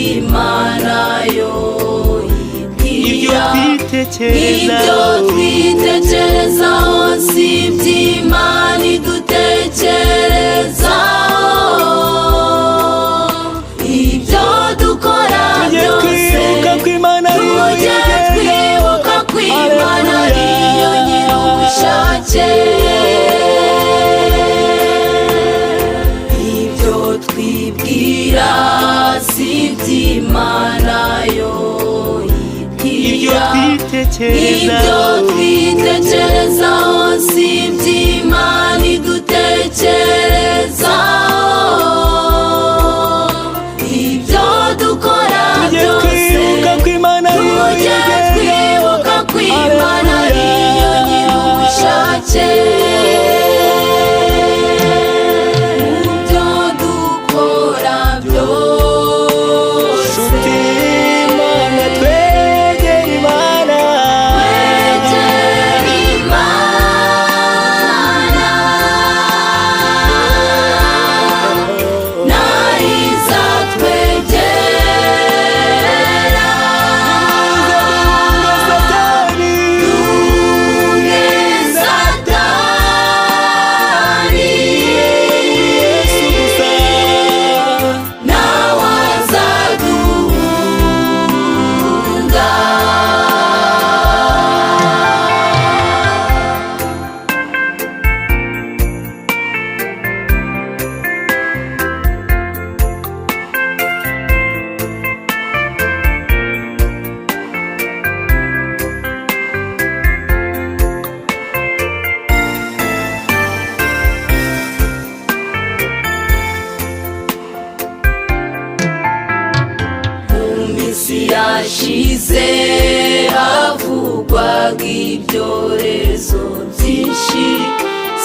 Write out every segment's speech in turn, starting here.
iby'Imana yo Ibyo ibwira. twitekerezaho, Ibyo twitekerezaho si iby'Imana idutekerezaho. Ibyo dukora tujye byose, twibuka ko Imana ariyo tujye yigenga. twibuka ko Imana ariyo nyir'ubushake. Ibyo twibwira si iby'Imana yo Ibyo ibwira. Ibyo twitekerezaho, twitekerezaho si iby'Imana idutekerezaho. Ibyo dukora tujye byose, twibuka ko Imana ariyo tujye yigenga. twibuka ko Imana ariyo nyir'ubushake. Mu byo dukora byose, Nshuti y'Imana, twegere Imana. Twegere Imana, nayo izatwegera. Duhunge Satani. Duhunge Satani. Yesu gusa. Nawe azaduhunga. Mu minsi yashize havugwaga ibyorezo byinshi: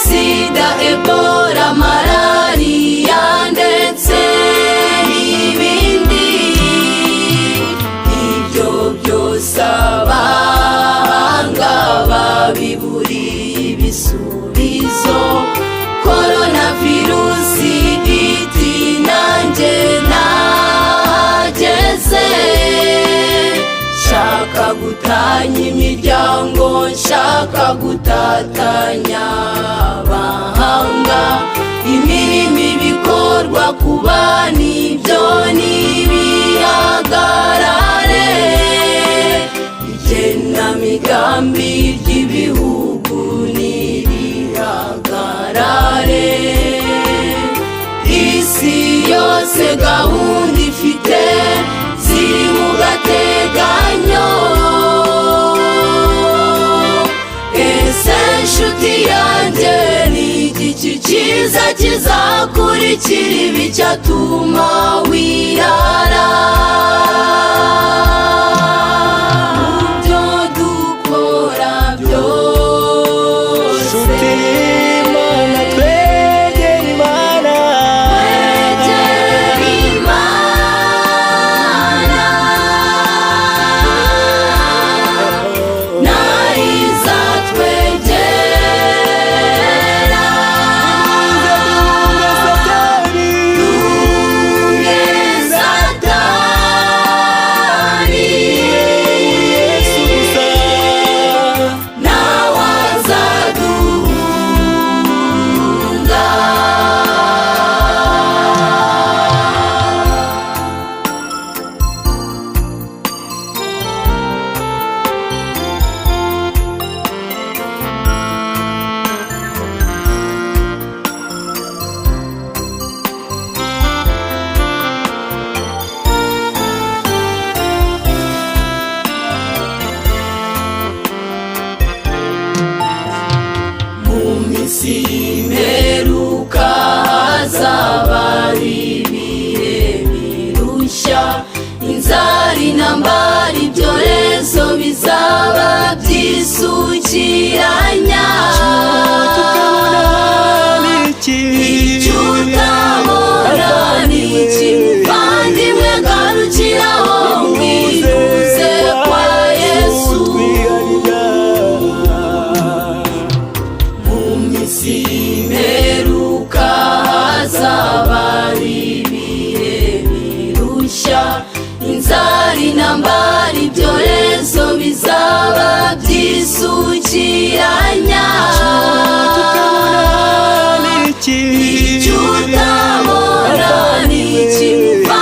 sida, ebola, malariya ndetse n'ibindi. Ibyo byose abahanga babiburiye ibisubizo. Korona virusi iti: "Nanjye nahageze, nshaka gutanya imiryango, nshaka gutatanya abahanga. Imirimo, ibikorwa kuba nibyo nibihagarare, igenamigambi ry'ibihugu nirihagarare. Isi yose gahunda ifite ziri mu gateganyo." Ese nshuti yanjye, ni igiki cyiza kizakurikira ibi cyatuma wirara? Mu byo dukora byose, Nshuti y'Imana, twegere Imana. Twegere Imana, nayo izatwegera. Duhunge Satani. Duhunge Satani. Yesu gusa. Nawe azaduhunga. Mu minsi y'imperuka hazaba ari ibihe birushya: inzara, intambara, ibyorezo bizaba byisukiranya. Tukabona ni iki? Icyo utabona ni iki? Muvandimwe, garukiraho, ngwinuze kwa Yesu. Mu minsi y'imperuka hazaba ari ibihe birushya. Inzara, intambara, ibyorezo bizaba byisukiranya. Tutabona ni iki? Icyo utabona ni iki, muvandimwe?